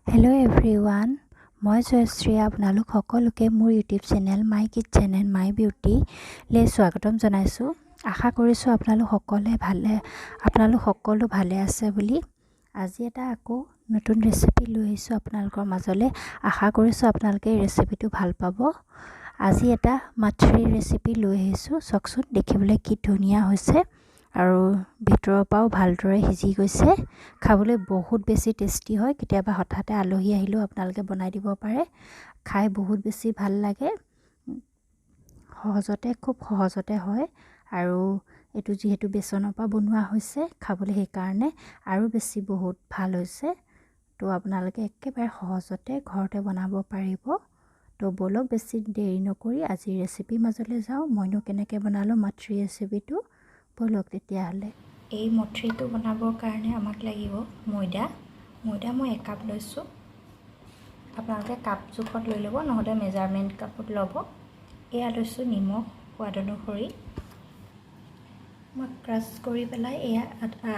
Hello' everyone, মই জয়শ্ৰী আপোনালোক সকলোকে মোৰ YouTube channel my kitchen and my বিউটিলৈ স্বাগতম জনাইছোঁ। আশা কৰিছোঁ আপোনালোক সকলো ভালে আছে বুলি। আজি এটা আকৌ নতুন ৰেচিপি লৈ আহিছোঁ আপোনালোকৰ মাজলৈ। আশা কৰিছোঁ আপোনালোকে এই ৰেচিপিটো ভাল পাব। আজি এটা মাথৰি ৰেচিপি লৈ আহিছোঁ। চাওকচোন, দেখিবলৈ কি ধুনীয়া হৈছে আৰু ভিতৰৰ পৰাও ভালদৰে সিজি গৈছে। খাবলৈ বহুত বেছি টেষ্টি হয়। কেতিয়াবা হঠাতে আলহী আহিলেও আপোনালোকে বনাই দিব পাৰে। খাই বহুত বেছি ভাল লাগে। খুব সহজতে হয় আৰু এইটো যিহেতু বেচনৰ পৰা বনোৱা হৈছে, খাবলৈ সেইকাৰণে আৰু বেছি বহুত ভাল হৈছে। আপোনালোকে একেবাৰে সহজতে ঘৰতে বনাব পাৰিব। ব'লক, বেছি দেৰি নকৰি আজি ৰেচিপিৰ মাজলৈ যাওঁ। মইনো কেনেকৈ বনালোঁ মাথৰি ৰেচিপিটো, ব'লক তেতিয়াহ'লে। এই মথৰিটো বনাবৰ কাৰণে আমাক লাগিব ময়দা। ময়দা মই একাপ লৈছোঁ। আপোনালোকে কাপ জোখত লৈ ল'ব, নহ'লে মেজাৰমেণ্ট কাপত ল'ব। এয়া লৈছোঁ নিমখ সোৱাদ অনুসৰি। মই ক্ৰাছ কৰি পেলাই এয়া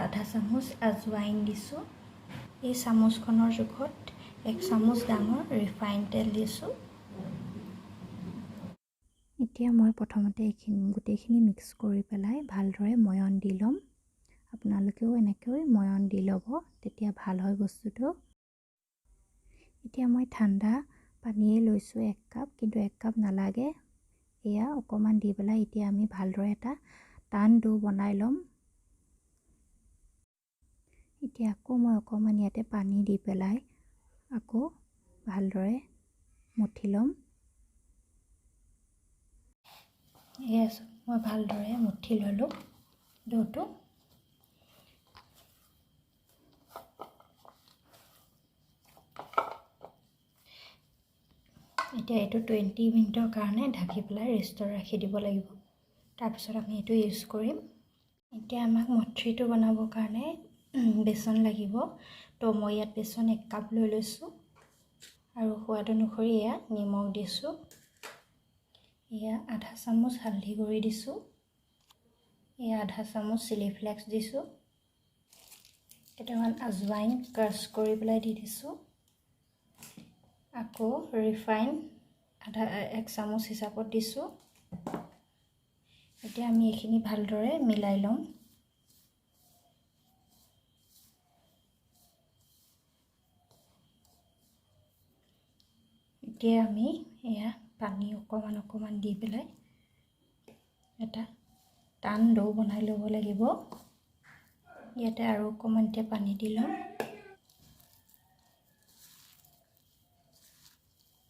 আধা চামুচ আজৱাইন দিছোঁ। এই চামুচখনৰ জোখত এক চামুচ ডাঙৰ ৰিফাইন তেল দিছোঁ। এতিয়া মই প্ৰথমতে গোটেইখিনি মিক্স কৰি পেলাই ভালদৰে ময়ন দি ল'ম। আপোনালোকেও এনেকৈ ময়ন দি ল'ব, তেতিয়া ভাল হয় বস্তুটো। এতিয়া মই ঠাণ্ডা পানীয়ে লৈছোঁ এক কাপ, কিন্তু এক কাপ নালাগে। এয়া অকণমান দি পেলাই এতিয়া আমি ভালদৰে এটা টান দৌ বনাই ল'ম। এতিয়া আকৌ মই অকণমান ইয়াতে পানী দি পেলাই আকৌ ভালদৰে মঠি ল'ম। এয়া মই ভালদৰে মঠি ল'লোঁ দৌটো। এতিয়া এইটো 20 মিনিটৰ কাৰণে ঢাকি পেলাই ৰেষ্টত ৰাখি দিব লাগিব। তাৰপিছত আমি এইটো ইউজ কৰিম। এতিয়া আমাক মথৰিটো বনাবৰ কাৰণে বেচন লাগিব। মই ইয়াত বেচন এক কাপ লৈ লৈছোঁ আৰু সোৱাদ অনুসৰি এয়া নিমখ দিছোঁ। এয়া আধা চামুচ হালধি গুড়ি দিছোঁ। এয়া আধা চামুচ চিলি ফ্লেক্স দিছোঁ। কেইটামান আজৱাইন ক্ৰাছ কৰি পেলাই দি দিছোঁ। আকৌ ৰিফাইন এক চামুচ হিচাপত দিছোঁ। এতিয়া আমি এইখিনি ভালদৰে মিলাই ল'ম। এতিয়া আমি এয়া পানী অকণমান অকণমান দি পেলাই এটা টান দৌ বনাই ল'ব লাগিব। ইয়াতে আৰু অকণমান এতিয়া পানী দি ল'ম।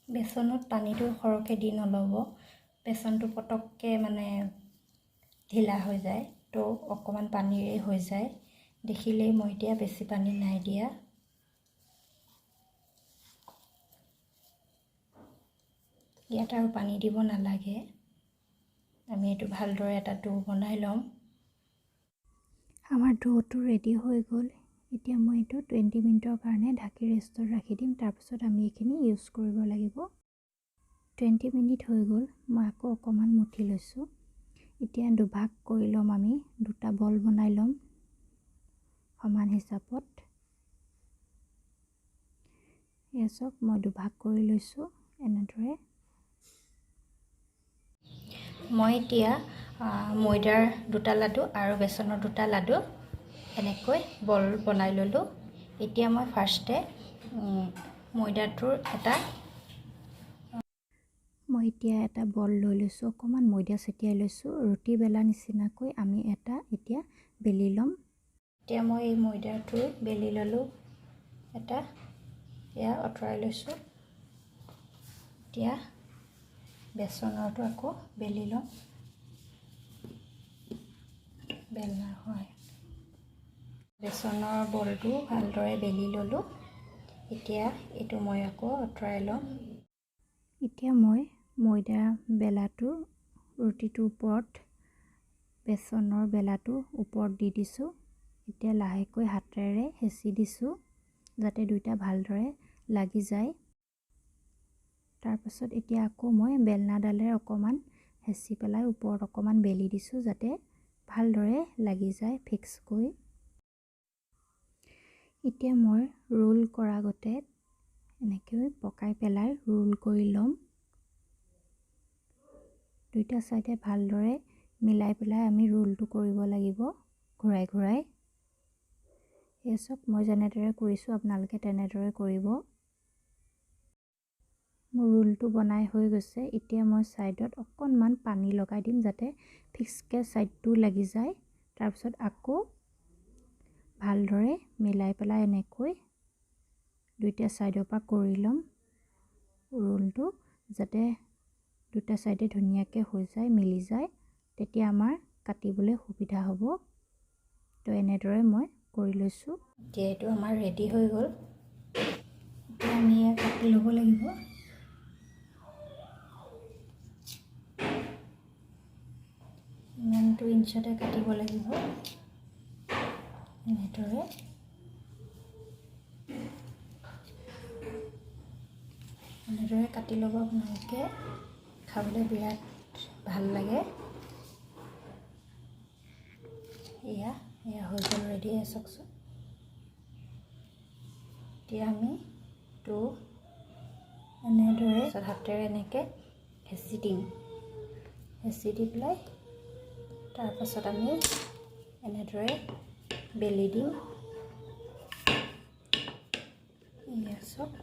বেচনত পানীটো সৰহকৈ দি নল'ব, বেচনটো পটককৈ ঢিলা হৈ যায়, অকণমান পানীৰে হৈ যায়। দেখিলেই মই এতিয়া বেছি পানী নাই দিয়া। ইয়াত আৰু পানী দিব নালাগে। আমি এইটো ভালদৰে এটা দৌ বনাই ল'ম। আমাৰ দৌটো ৰেডি হৈ গ'ল। এতিয়া মই এইটো 20 মিনিটৰ কাৰণে ঢাকি ৰেষ্টত ৰাখি দিম। তাৰপিছত আমি এইখিনি ইউজ কৰিব লাগিব। 20 মিনিট হৈ গ'ল, মই আকৌ অকণমান মুঠি লৈছোঁ। এতিয়া দুভাগ কৰি ল'ম, আমি দুটা বল বনাই ল'ম সমান হিচাপত। এয়া চাওক, মই দুভাগ কৰি লৈছোঁ এনেদৰে। মই এতিয়া ময়দাৰ দুটা লাডু আৰু বেচনৰ দুটা লাডু এনেকৈ বল বনাই ল'লোঁ। এতিয়া মই ফাৰ্ষ্টে ময়দাটোৰ এটা মই এতিয়া এটা বল লৈ লৈছোঁ, অকণমান ময়দা ছটিয়াই লৈছোঁ। ৰুটি বেলা নিচিনাকৈ আমি এটা এতিয়া বেলি ল'ম। এতিয়া মই এই ময়দাটো বেলি ল'লোঁ এটা, এয়া আঁতৰাই লৈছোঁ। এতিয়া বেচনৰটো আকৌ বেলি ল'ম। বেলনাৰ সহায়ত বেচনৰ বলটো ভালদৰে বেলি ল'লোঁ। এতিয়া এইটো মই আকৌ আঁতৰাই ল'ম। এতিয়া মই ময়দা বেলাটো ৰুটিটোৰ ওপৰত বেচনৰ বেলাটো ওপৰত দি দিছোঁ। এতিয়া লাহেকৈ হাতেৰে হেঁচি দিছোঁ যাতে দুইটা ভালদৰে লাগি যায়। তাৰপাছত এতিয়া আকৌ মই বেলনাডালেৰে অকণমান হেঁচি পেলাই ওপৰত অকণমান বেলি দিছোঁ যাতে ভালদৰে লাগি যায় ফিক্সকৈ। এতিয়া মই ৰোল কৰা গতে এনেকৈ পকাই পেলাই ৰোল কৰি ল'ম। দুইটা ছাইডে ভালদৰে মিলাই পেলাই আমি ৰোলটো কৰিব লাগিব ঘূৰাই ঘূৰাই। এই চাওক, মই যেনেদৰে কৰিছোঁ আপোনালোকে তেনেদৰে কৰিব। মোৰ ৰোলটো বনাই হৈ গৈছে। এতিয়া মই ছাইডত অকণমান পানী লগাই দিম যাতে ফিক্সকৈ ছাইডটো লাগি যায়। তাৰপিছত আকৌ ভালদৰে মিলাই পেলাই এনেকৈ দুইটা ছাইডৰ পৰা কৰি ল'ম ৰোলটো, যাতে দুটা ছাইডে ধুনীয়াকৈ হৈ যায়, মিলি যায়। তেতিয়া আমাৰ কাটিবলৈ সুবিধা হ'ব। তো এনেদৰে মই কৰি লৈছোঁ। এতিয়া এইটো আমাৰ ৰেডি হৈ গ'ল। এতিয়া আমি ইয়াক কাটি ল'ব লাগিব। ইমানটো ইঞ্চতে কাটিব লাগিব এনেদৰে। এনেদৰে কাটি ল'ব আপোনালোকে, খাবলৈ বিৰাট ভাল লাগে। এয়া এয়া হৈ গ'ল ৰেডি। চাওকচোন, এতিয়া আমি তো এনেদৰে হাতেৰে এনেকৈ হেঁচি দিম। হেঁচি দি পেলাই তাৰপাছত আমি এনেদৰে বেলি দিম। এয়া চাওক,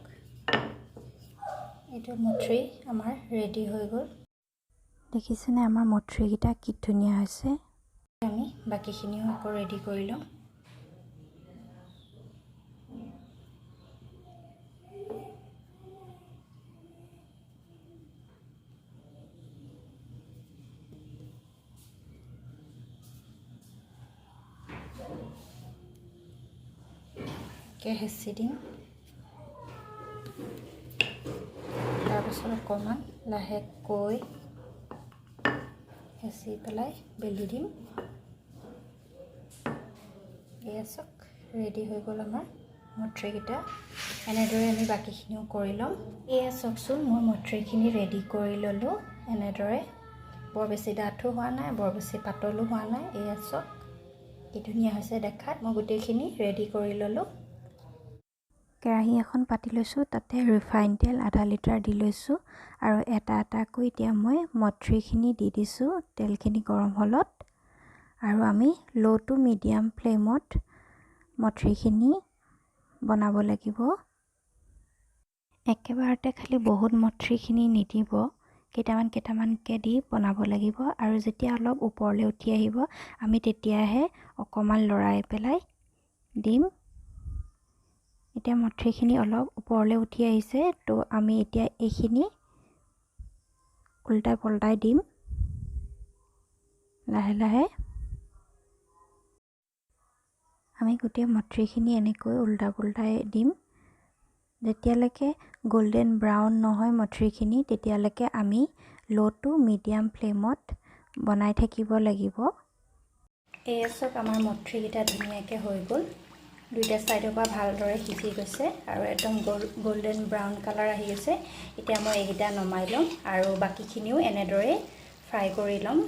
এইটো মঠৰি আমাৰ ৰেডি হৈ গ'ল। দেখিছেনে আমাৰ মঠৰিকেইটা কি ধুনীয়া হৈছে। আমি বাকীখিনিও আকৌ ৰেডি কৰি ল'ম। হেঁচি দিম। তাৰপাছত অকণমান লাহেকৈ হেঁচি পেলাই বেলি দিম। এয়া চাওক, ৰেডি হৈ গ'ল আমাৰ মঠৰিকেইটা। এনেদৰে আমি বাকীখিনিও কৰি ল'ম। এয়া চাওকচোন, মই মঠৰিখিনি ৰেডি কৰি ল'লোঁ। এনেদৰে বৰ বেছি ডাঠো হোৱা নাই, বৰ বেছি পাতলো হোৱা নাই। এয়া চাওক, কি ধুনীয়া হৈছে দেখাত। মই গোটেইখিনি ৰেডি কৰি ল'লোঁ। কেৰাহী এখন পাতি লৈছোঁ, তাতে ৰিফাইন তেল আধা লিটাৰ দি লৈছোঁ আৰু এটা এটাকৈ এতিয়া মই মঠৰিখিনি দি দিছোঁ তেলখিনি গৰম হ'লত। আৰু আমি ল' টু মিডিয়াম ফ্লেমত মঠৰিখিনি বনাব লাগিব। একেবাৰতে খালি বহুত মঠৰিখিনি নিদিব, কেইটামান কেইটামানকৈ দি বনাব লাগিব। আৰু যেতিয়া অলপ ওপৰলৈ উঠি আহিব আমি তেতিয়াহে অকণমান লৰাই পেলাই দিম। এতিয়া মঠৰিখিনি অলপ ওপৰলৈ উঠি আহিছে, তো আমি এতিয়া এইখিনি উল্টাই পল্টাই দিম লাহে লাহে। আমি গোটেই মঠৰিখিনি এনেকৈ উল্টা পুল্টাই দিম। যেতিয়ালৈকে গল্ডেন ব্ৰাউন নহয় মঠৰিখিনি, তেতিয়ালৈকে আমি ল' টু মিডিয়াম ফ্লেমত বনাই থাকিব লাগিব। এয়া চাওক, আমাৰ মঠৰিকেইটা ধুনীয়াকৈ হৈ গ'ল। দুইটা ছাইডৰ পৰা ভালদৰে সিজি গৈছে আৰু একদম গল্ডেন ব্ৰাউন কালাৰ আহি গৈছে। এতিয়া মই এইকেইটা নমাই ল'ম আৰু বাকীখিনিও এনেদৰে ফ্ৰাই কৰি ল'ম।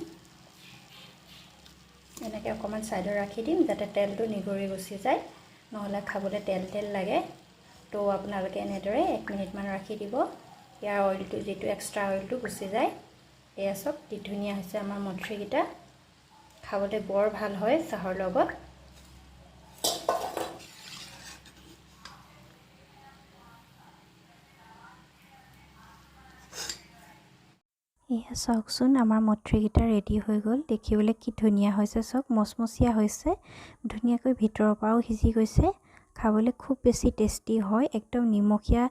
এনেকৈ অকণমান ছাইডত ৰাখি দিম যাতে তেলটো নিগৰি গুচি যায়, নহ'লে খাবলৈ তেল তেল লাগে। তো আপোনালোকে এনেদৰে 1 মিনিটমান ৰাখি দিব, ইয়াৰ অইলটো যিটো এক্সট্ৰা অইলটো গুচি যায়। এয়া চাওক, কি ধুনীয়া হৈছে আমাৰ মঠৰিকেইটা। খাবলৈ বৰ ভাল হয় চাহৰ লগত। এয়া চাওকচোন, আমাৰ মঠৰিকেইটা ৰেডি হৈ গ'ল। দেখিবলৈ কি ধুনীয়া হৈছে চাওক, মচমচীয়া হৈছে, ধুনীয়াকৈ ভিতৰৰ পৰাও সিজি গৈছে। খাবলৈ খুব বেছি টেষ্টি হয়, একদম নিমখীয়া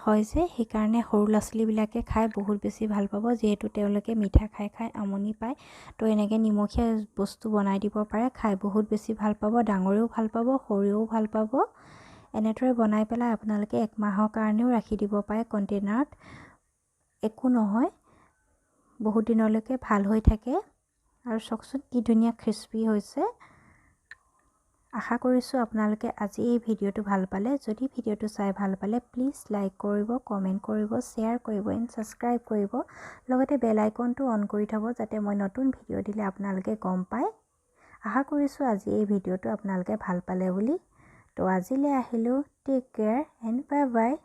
হয় যে, সেইকাৰণে সৰু ল'ৰা ছোৱালীবিলাকে খাই বহুত বেছি ভাল পাব। যিহেতু তেওঁলোকে মিঠা খাই খাই আমনি পায়, তো এনেকৈ নিমখীয়া বস্তু বনাই দিব পাৰে, খাই বহুত বেছি ভাল পাব। ডাঙৰেও ভাল পাব, সৰুৱেও ভাল পাব। এনেদৰে বনাই পেলাই আপোনালোকে 1 মাহৰ কাৰণেও ৰাখি দিব পাৰে কণ্টেইনাৰত, একো নহয়, বহুত দিনলৈকে ভাল হৈ থাকে। আৰু চাওকচোন কি ধুনীয়া ক্ৰিস্পি হৈছে। আশা কৰিছোঁ আপোনালোকে আজি এই ভিডিঅ'টো ভাল পালে। যদি ভিডিঅ'টো চাই ভাল পালে প্লিজ লাইক কৰিব, কমেণ্ট কৰিব, শ্বেয়াৰ কৰিব এণ্ড ছাবস্ক্ৰাইব কৰিব। লগতে বেল আইকনটো অন কৰি থ'ব যাতে মই নতুন ভিডিঅ' দিলে আপোনালোকে গম পায়। আশা কৰিছোঁ আজি এই ভিডিঅ'টো আপোনালোকে ভাল পালে বুলি। তো আজিলৈ আহিলোঁ, take care and bye bye.